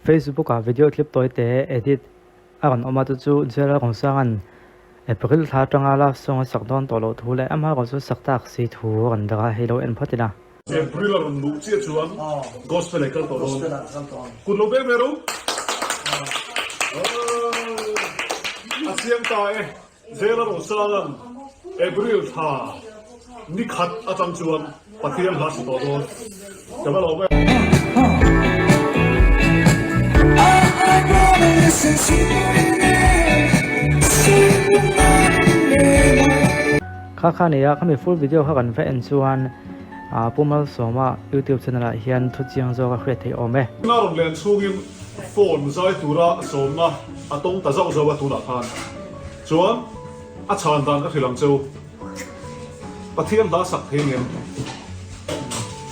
Facebook ah video clip tawi te edit a rawn awm a, chu chu Gerald Rongsanga'n April thla atanga love song a sak dawn tawh loh thu leh amah erawh chu sak tak si thu a rawn dah a, hei lo en phawt ila. April a rawn luh chiah chuan Gospel ah i kal tawh dawn. Kut lo beng ve ro. A chiang ta e. Zela Rosanga'n April thla ni khat atang chuan Pathian hla si tawh dawn. Ka va lawm em. Kha kha nia khami full video kha kan va en chuan Pu Malsawma youtube channel ah hian thu chiang zawk a hriat theih awm e. Tuna rawn len chhungin phone zai tura sawmna a tawng ta zauh zauh a tunah khan chuan a chhan dan ka hrilh ang cheu. Pathian hla sak thei ngem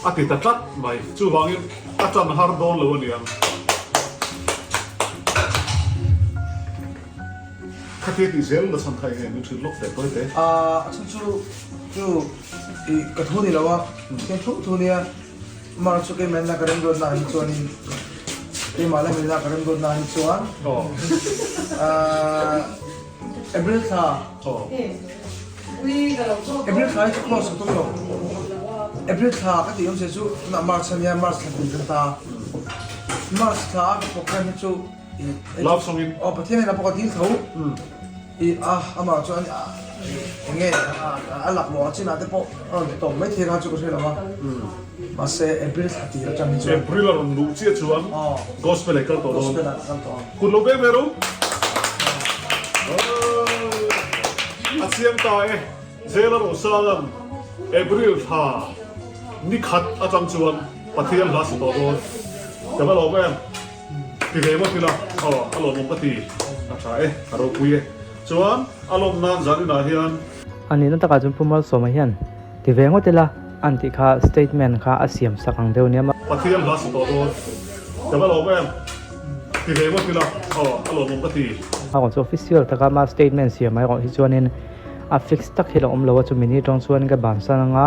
a ti ta tlat mai. Chuvangin a tan har dawn lo a niang. Khatia tih zel la chhan kha eng nge min hrilh lawk teh tawi teh. A chhan chu chu i ka thu ni lo a, Pathian thu thu nia. Amah chu keimah ina ka remruatna ah hi chuanin keimah lam ina ka remruatna ah hi chuan April thla April thla hi chu close ka tum lo. April thla ka tih awmzia chu tunah March a nia March thla kum kan ta. March thla a ka program hi chu Love song in. Aw Pathian in a pawh ka dil tho. I a amah chuan eng nge a laklawh a chinah te pawh a rawn ti tawp mai thei kha chu ka hre lo a. Mahse April thla tir atang hi chuan. April a rawn luh chiah chuan Gospel ah i kal tawh dawn. Gospel ah ka kal tawh ang. Kut lo beng ve ro. A chiang ta e. Zela Rosanga'n April thla ni khat atang chuan Pathian hla sa tawh dawn. Ka va lawm em. Ti ve ngawt ila aw a lawmawm ka ti a tha e a ropui e chuan a lawm nan zan inah hian. A nihna takah chuan Pu Malsawma hian ti ve ngawt ila an tih kha statement kha a siam sak ang deuh nia. Pathian hla sa tawh dawn ka va lawm em ti ve ngawt ila aw a lawmawm ka ti. A rawn chu official taka ama statement siam erawh hi chuanin a fix tak hi la awm lo a chumi ni tawng chuan ka bansan anga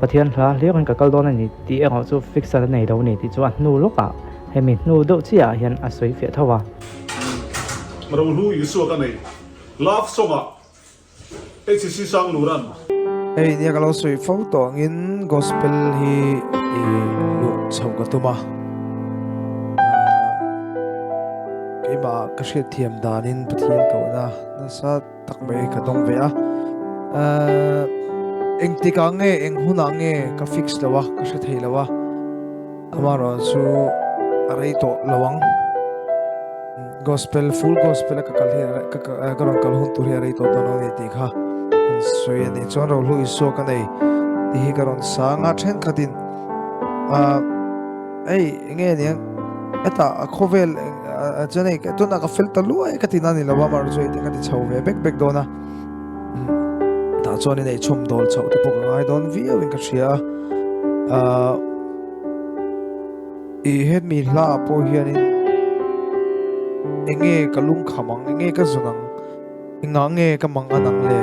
Pathian hla hlirin ka kal dawn a ni tih erawh chu fixer a nei lo a ni tih chu a hnu lawkah hemi hnu deuh chiahah hian a sawi fiah tho a. Rohlu Isua ka nei. Love song ah HCC Sanglur-an. Hei nia ka lo sawi fo tawh angin gospel hi i luh chho ka tum a, keimah ka hriatthiam danin Pathian kohna nasa tak mai ka dawng ve a engtikah nge eng hunah nge ka fix lo a ka hre thei lo a amaherawh chu a rei tawh lo ang gospel full gospel a ka kal hi ka rawn kal hun tur hi a rei tawh dawn a ni tih kha an sawi a ni chuan rohlu Isua ka nei tih hi ka rawn sang a thenkhatin Hei enge aniang hetah a khawvel chuan hei tunah ka fel ta luai ka ti na ni lo a mar chu hei te ka ti chho ve bek bek dawn a tah chuan in ei chhawm dawl chhoh te pawh ka ngai dawn viau in ka hria a i hemi hla ah pawh hianin enge ka lungkham ang enge ka zun ang engah nge ka mang an ang le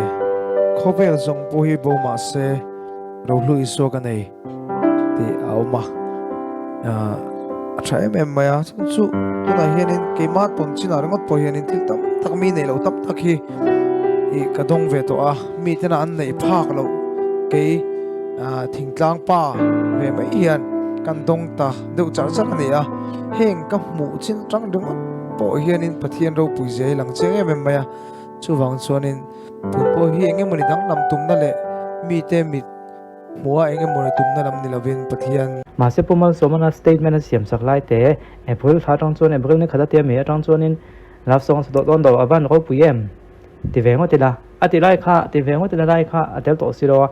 khawvel zawng pawh hi bo mahse rohlu Isua ka nei. tih a awm a a tha em em mai a chuan chu tunah hianin keimah tawn chinah ringawt pawh hianin thil tam tak mi neih loh tam tak hi ih ka dawng ve tawh a mi tena an neih phak loh kei thingtlang pa ve mai hian kan dawng ta deuh char char a ni a heng ka hmuh chin atang ringawt pawh hianin Pathian ropui zia hi lang chiang em em mai a chuvang chuanin tun pawh hi eng emawni danglam tumna leh mite mit Hmuha eng emaw ni tumna lam ni lovin Pathian. Mahse Pu Malsawmana statement a siam sak lai te, April thla atang chuan April ni khat a tia mi atang chuanin Love song a sa tawh dawn lo, a van ropui em? Ti ve ngawt ila. A ti lai kha, ti ve ngawt ila lai kha a tel tawh si lo a.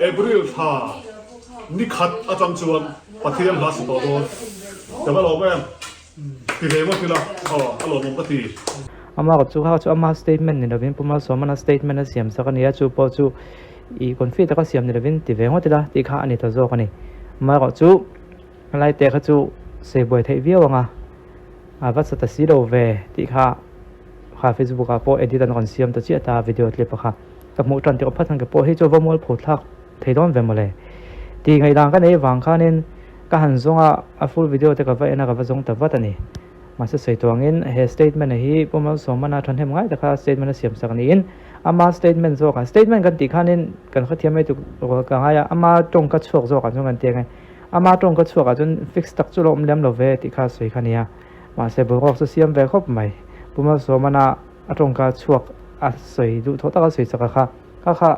April thla ni khat atang chuan Pathian hla sa tawh dawn. Ka va lawm em? Ti ve ngawt ila, aw a lawmawm ka ti. Ama ka chu kha chu ama statement ni lovin Pu Malsawmana statement a siam sak a nia, chu pawh chu i confi taka siam ni lovin ti ve ngawt ila tih kha a ni ta zawk a ni. Amaherawh chu lai te kha chu sei buai theih viau ang a, a va sa ta si lo ve tih kha kha Facebook ah pawh edit an rawn siam ta chiah ta video clip a kha ka hmuh tan tirh phat ang ke pawh hei chu va mualpho thlak thei dawn ve mawle tih ngaihdan ka nei vang khanin. Ka han zawng a, a full video te ka va en a, ka va zawng ta vat a ni. Mahse sawi tuangin he statement hi Pu Malsawmana thahnem ngai taka statement a siam sak niin ama statement zawkah, statement kan tih khanin kan hrethiam mai tuk rual ka ngai a, ama tawngka chhuak zawkah chuan kan ti ang e. Ama tawngka chhuakah chuan fix tak chu lo awm lem lo ve tih kha sawi kha a ni a. Mahse boruak chu siam ve khawp mai. Pu Malsawmana a tawngka chhuak a sawi duh thawh taka sawi chaka kha kha kha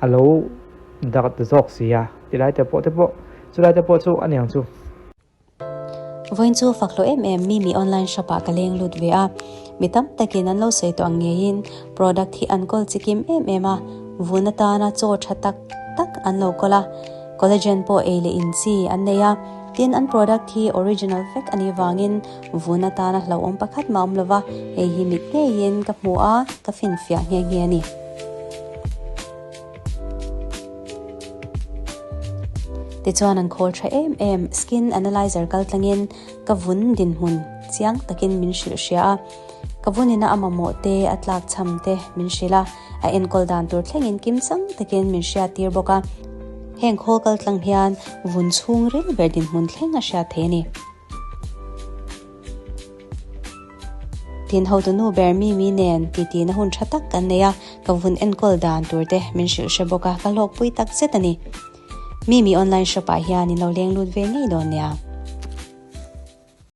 a lo dak ta zawk si a tilai te pawh te pawh chulai te pawh chu a niang chu. Vawiin chu fak hlawh em em mi mi online shop ah ka leng lut ve a, mi tam takin an lo sawi tawh ang ngeiin product hi an kawl chikim em em a, vun atana chaw tha tak tak an lo kawl a, collagen pawh ei leh in chi an nei a, tin an product hi original vek a nih vangin vun atana hlauhawm pakhat mah awm lova, hei hi mit ngeiin ka hmu a, ka finfiah nghe nghe a ni. Tichuan an khawl tha em em, skin analyzer kal tlangin ka vun dinhmun chiang takin min hrilh hria a, ka vunina a mamawh te, a tlak chham te min hrilh a, a enkawl dan tur thlengin kimchang takin min hriat tir bawk a. Heng khawl kal tlang hian vun chhungril ber dinhmun thleng a hriat thei a ni. Tin hotu nu ber Mimi nen titi na hun tha tak kan nei a, ka vun enkawl dan tur te min hrilh hre bawk a, ka hlawkpui tak zet a ni. Mimi online shop ah hian in lo leng lut ve ngei dawn nia.